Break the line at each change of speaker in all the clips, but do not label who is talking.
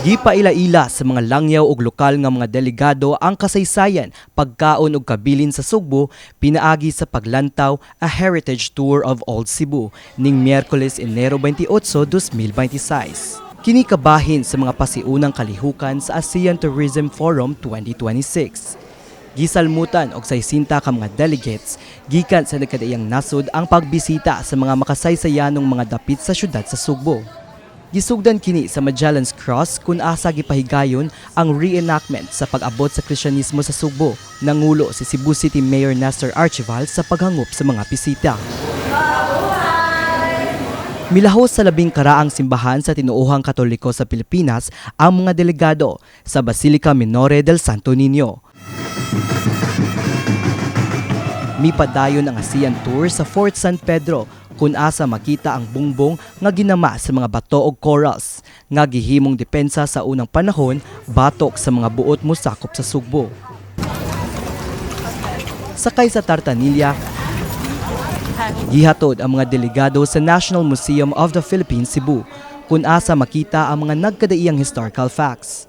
Gipaila-ila sa mga langyaw ug lokal nga mga delegado ang kasaysayan, pagkaon ug kabilin sa Sugbo pinaagi sa paglantaw, A Heritage Tour of Old Cebu, ning Miyerkules, Enero 28, 2026. Kini kabahin sa mga pasiunang kalihukan sa ASEAN Tourism Forum 2026. Gisalmutan og 60 ka mga delegates gikan sa nagkadaiyang nasod ang pagbisita sa mga makasaysayanong mga dapit sa syudad sa Sugbo. Gisugdan kini sa Magellan's Cross kung asa gipahigayon ang reenactment sa pag-abot sa Kristyanismo sa Sugbo. Nangulo si Cebu City Mayor Nestor Archival sa paghangop sa mga bisita. Milahos sa labing karaang simbahan sa tinuohang Katoliko sa Pilipinas ang mga delegado sa Basilica Minore del Santo Niño. Mipadayon ang ASEAN Tour sa Fort San Pedro kung asa makita ang bungbong nga ginama sa mga bato og corals nga gihimong depensa sa unang panahon batok sa mga buot mosakop sa Sugbo. Sakay sa tartanilla, gihatod ang mga delegado sa National Museum of the Philippines Cebu kung asa makita ang mga nagkadaiyang historical facts.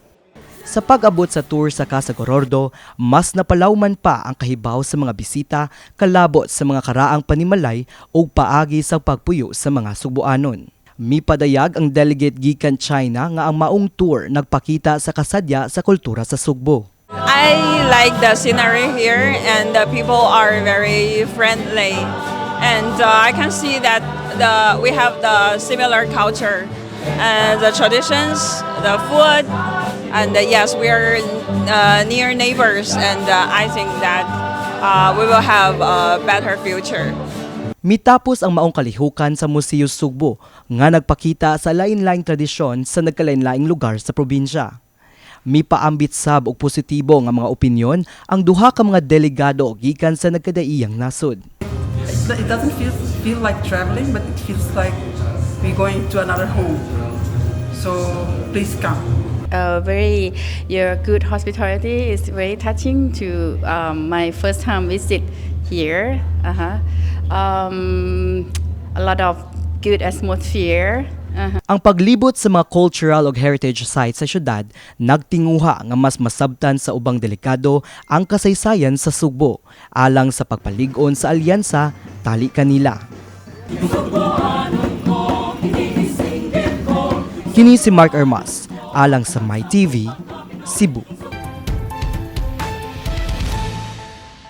Sa pag-abot sa tour sa Casa Gorordo, mas napalawman pa ang kahibaw sa mga bisita kalabot sa mga karaang panimalay ug paagi sa pagpuyo sa mga Sugboanon. Mipadayag ang delegate gikan China nga ang maong tour nagpakita sa kasadya sa kultura sa Sugbo.
I like the scenery here, and the people are very friendly. And I can see that we have the similar culture and the traditions, the food, and yes, we are near neighbors, and I think that we will have a better future.
Mitapos ang maong kalihukan sa Museo Sugbo nga nagpakita sa lain-laing tradisyon sa nagkalain-laing lugar sa probinsya. Mipaambit sab og positibo nga mga opinyon ang duha ka mga delegado gikan sa nagkadaiyang nasod.
It doesn't feel like traveling, but it feels like we're going to another home. So please come.
Very your good hospitality is very touching to my first time visit here. A lot of good atmosphere.
Ang paglibot sa mga cultural ug heritage sites sa syudad nagtinguha nga mas masabtan sa ubang delegado ang kasaysayan sa Sugbo alang sa pagpalig-on sa alyansa tali kanila. Kini si Mark Armas alang sa MyTV, Cebu.